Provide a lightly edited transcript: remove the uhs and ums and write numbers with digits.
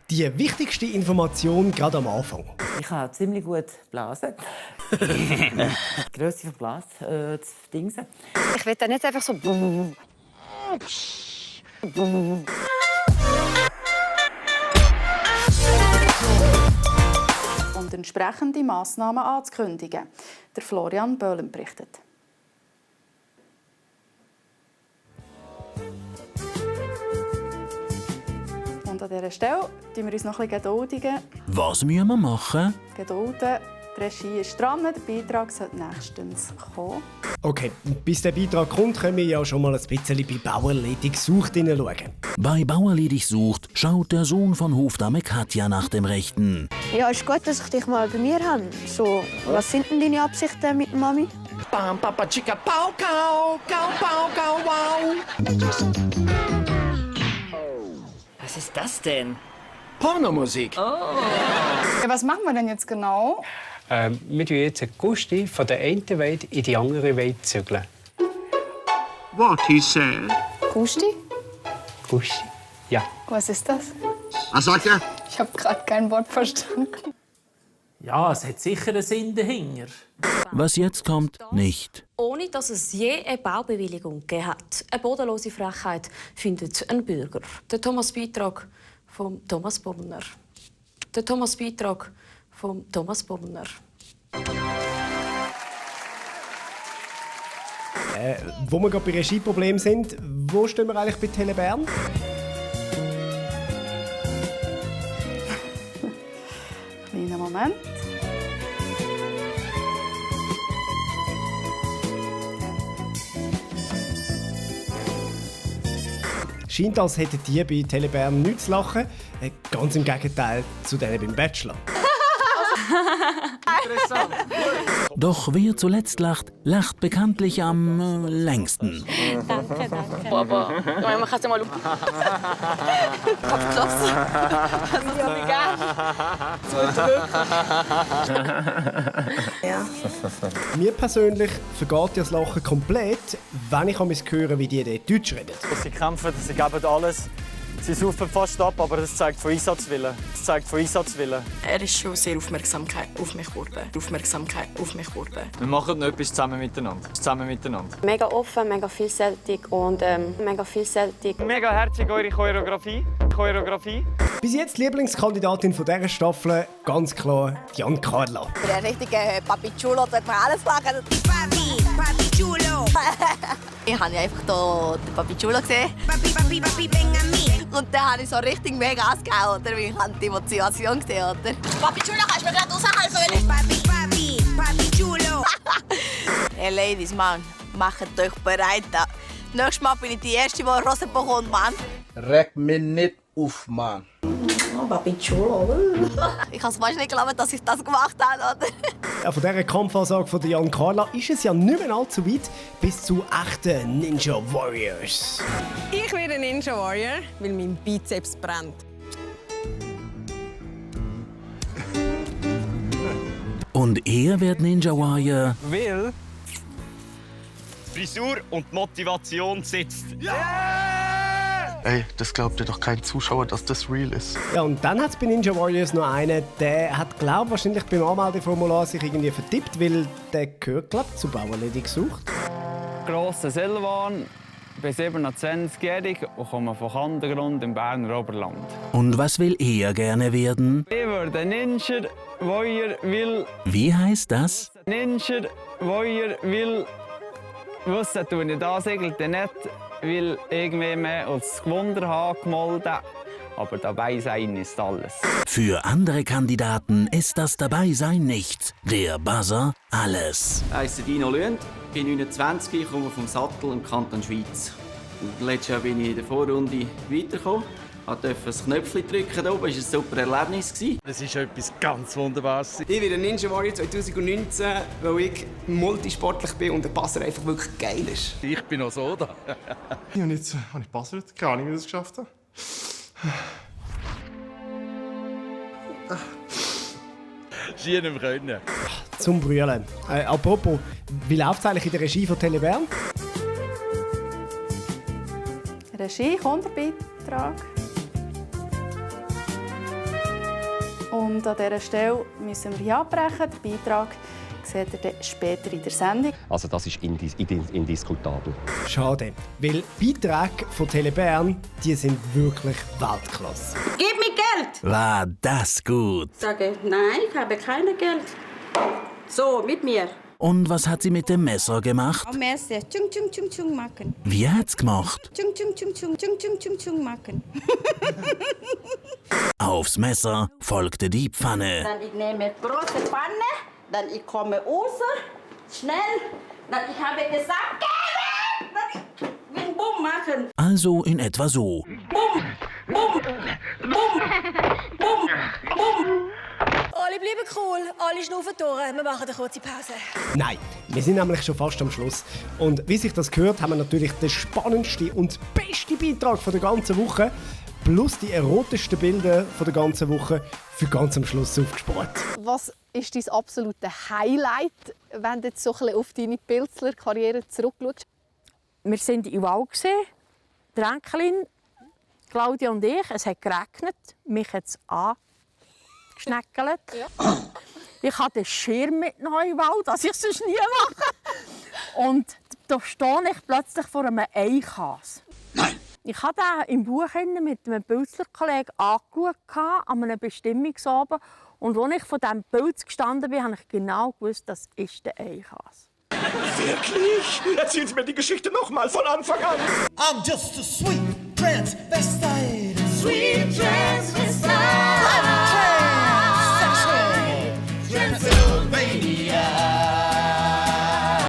Die wichtigste Information gerade am Anfang. Ich kann ziemlich gut blasen. Die Grösse von Blas zu dingsen. Ich will dann nicht einfach so. Und entsprechende Massnahmen anzukündigen. Der Florian Böhlen berichtet. Und an dieser Stelle tun wir uns noch ein bisschen geduldigen. Was müssen wir machen? Gedulden. Die Regie ist dran, der Beitrag sollte nächstens kommen. Okay, bis der Beitrag kommt, können wir ja schon mal ein bisschen bei Bauerledig sucht hineinschauen. Bei Bauerledig sucht schaut der Sohn von Hofdame Katja nach dem Rechten. Ja, ist gut, dass ich dich mal bei mir habe. So, was sind denn deine Absichten mit Mami? Bam, Papa, Chica, Pau, Kau, Kau, Pau, Kau, wow. Was ist das denn? Pornomusik. Ja, was machen wir denn jetzt genau? Wir tun jetzt einen Gusti von der einen Weide in die andere Weide zügeln. What he said? Gusti? Gusti? Ja. Was ist das? Was sagt er? Ich habe gerade kein Wort verstanden. Ja, es hat sicher einen Sinn dahinter. Was jetzt kommt, nicht. Ohne dass es je eine Baubewilligung gegeben hat. Eine bodenlose Frechheit findet ein Bürger. Der Thomas-Beitrag von Thomas Bollner. Der Thomas-Beitrag von Thomas Bollner. Wo wir gerade bei Regieproblemen sind, wo stehen wir eigentlich bei Tele Bern? Kleinen Moment. Scheint, als hätten die bei Tele Bern nichts zu lachen. Ganz im Gegenteil zu denen beim Bachelor. Doch wer zuletzt lacht, lacht bekanntlich am längsten. Danke. Aber man kann es ja mal abklopfen. Das ist ja egal. Ja. Mir persönlich vergeht ja das Lachen komplett, wenn ich höre, wie die dort Deutsch reden. Sie kämpfen, sie geben alles. Sie saufen fast ab, aber das zeigt von Einsatzwillen. Er ist schon sehr aufmerksam auf mich geworden. Wir machen noch etwas zusammen miteinander. Mega offen, mega vielseitig und Mega herzig eure Choreografie. Bis jetzt die Lieblingskandidatin von dieser Staffel, ganz klar Jan Carla. der richtige Papi Chulo sollte man alles machen. Papi Chulo. Ich habe ja einfach hier den Papi Chulo gesehen. Papi, und dann habe ich so richtig mega ausgehauen, oder? Weil ich habe die Motivation gesehen, oder? Papi Chulo, kannst du mir gerade raushalten? Papi Chulo. Hey Ladies, Mann, macht euch bereit. Nächstes Mal bin ich die Erste, die Rosen bekommt, Mann. Reg mich nicht auf, Mann. Oh, Papi Chulo. Ich kann es fast nicht glauben, dass ich das gemacht habe, oder? Ja, von dieser Kampfansage von Jan Carla ist es ja nicht mehr allzu weit bis zu echten Ninja Warriors. Ich werde Ninja Warrior, weil mein Bizeps brennt. Und er wird Ninja Warrior, Will Frisur und Motivation sitzt. Ey, das glaubt dir doch kein Zuschauer, dass das real ist. Ja, und dann hat es bei Ninja Warriors noch einen, der hat, glaube wahrscheinlich beim Anmeldeformular sich irgendwie vertippt, weil der gehört, glaube zu Bauerledig gesucht. Grosser Silvan, bin 27-jährig und komme von Kandergrund im Berner Oberland. Und was will er gerne werden? Ich würde Ninja Warrior, will... Wie heißt das? Ninja Warrior, will... Wissen tue ich das eigentlich nicht, weil irgendwie mehr als Gewunder habe gemolden. Aber dabei sein ist alles. Für andere Kandidaten ist das Dabeisein nichts. Der Buzzer alles. Ich heiße Dino Lünd, bin 29, komme vom Sattel im Kanton Schweiz. Und letztes Jahr bin ich in der Vorrunde weitergekommen. Ich durfte das Knöpfchen drücken, da oben. Das war ein super Erlebnis. Das ist etwas ganz Wunderbares. Ich werde Ninja Warrior 2019, weil ich multisportlich bin und der Passer einfach wirklich geil ist. Ich bin auch so da. Und jetzt habe ich gepassert. Keine Ahnung, wie ich das geschafft habe. Ski nicht mehr können. Zum Brüllen. Apropos, wie läuft es eigentlich in der Regie von Tele Bern? Regie, Kundenbeitrag. Und an dieser Stelle müssen wir hier abbrechen. Den Beitrag seht ihr dann später in der Sendung. Also das ist indiskutabel. Schade, weil Beiträge von Tele Bern, die sind wirklich Weltklasse. Gib mir Geld! War das gut? Sage, nein, ich habe kein Geld. So, mit mir. Und was hat sie mit dem Messer gemacht? Am Messer, tschung, tschung, tschung, tschung machen. Wie hat's gemacht? Tschung, tschung, tschung, tschung, tschung, tschung, tschung, tschung machen. Aufs Messer folgte die Pfanne. Dann ich nehme große Pfanne, dann ich komme raus, schnell, dann ich habe gesagt, geben! Dann ich will Bumm machen. Also in etwa so. Bumm, Bumm, Bumm, Bumm, Bumm. Alle bleiben cool, alle schnaufen durch. Wir machen eine kurze Pause. Nein, wir sind nämlich schon fast am Schluss. Und wie sich das gehört, haben wir natürlich den spannendsten und besten Beitrag der ganzen Woche plus die erotischsten Bilder der ganzen Woche für ganz am Schluss aufgespart. Was ist dein absolute Highlight, wenn du jetzt so ein bisschen auf deine Pilzler-Karriere zurückschaust? Wir waren im Wald, die Enkelin, Claudia und ich. Es hat geregnet, mich hat es angeschneckelt. Ja. Ich hatte den Schirm mit in den Wald, das ich sonst nie mache. Und da stehe ich plötzlich vor einem Eichhase. Nein! Ich habe ihn im Buch mit einem Pilzler-Kollegen angeschaut, an einem Bestimmungsabend. Und als ich vor diesem Pilz gestanden bin, habe ich genau gewusst, das ist der Eichhase. Wirklich? Erzählen Sie mir die Geschichte noch mal von Anfang an. I'm just a sweet transvestite. Sweet transvestite.